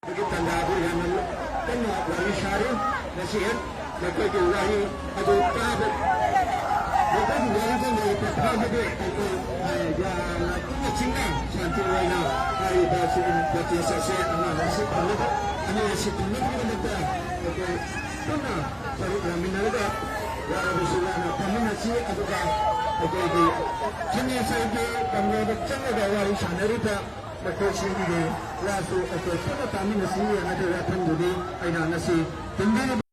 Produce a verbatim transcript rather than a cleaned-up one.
ꯑꯩꯈꯣꯏꯒꯤ ꯇꯥꯟꯖꯥꯗꯨ ꯌꯥꯝꯅ ꯀꯟꯅ ꯋꯥꯔꯤ ꯁꯥꯔꯤ꯫ ꯉꯁꯤ ꯍꯦꯛ ꯃꯈꯣꯏꯒꯤ ꯋꯥꯔꯤ ꯑꯗꯨ ꯇꯥꯕ, ꯃꯈꯣꯏꯒꯤ ꯋꯥꯔꯤꯗ ꯂꯩꯔꯤꯕ ꯐꯥꯎꯕꯗꯤ ꯑꯩꯈꯣꯏ, ꯑ, ꯌꯥꯝꯅ ꯏꯪꯅ ꯆꯤꯡꯅ ꯁꯥꯟꯇꯤ ꯑꯣꯏꯅ ꯍꯥꯏꯔꯤꯕ ꯁꯤꯒꯨꯝꯕ protest ꯑꯁꯤ ꯑꯉꯥꯡ ꯑꯁꯤ ꯐꯪꯅꯕ, ꯑꯅꯤ ꯑꯁꯤ ꯐꯪꯅꯕꯒꯤꯗꯃꯛꯇ ꯑꯩꯈꯣꯏ ꯄꯨꯟꯅ ꯁꯔꯨꯛ ꯌꯥꯃꯤꯟꯅꯔꯒ ꯋꯥꯔꯕꯁꯨ ꯋꯥꯅ ꯐꯝꯃꯤꯟꯅꯁꯤ꯫ ꯑꯗꯨꯒ ꯑꯩꯈꯣꯏꯒꯤ ꯁꯟꯅ꯭ꯌꯥꯁꯥꯏꯒꯤ ꯀꯪꯂꯩꯗ ꯆꯪꯂꯒ ꯋꯥꯔꯤ ꯁꯥꯟꯅꯔꯤꯕ ꯃꯈꯣꯏꯁꯤꯡꯒꯤ ꯋꯥꯁꯨ ꯑꯩꯈꯣꯏ ꯄꯨꯟꯅ ꯇꯥꯃꯤꯟꯅꯁꯤ ꯍꯥꯏꯕ ꯋꯥꯐꯝꯗꯨꯅꯤ ꯑꯩꯅ ꯉꯁꯤ ꯇꯨꯡꯒꯤ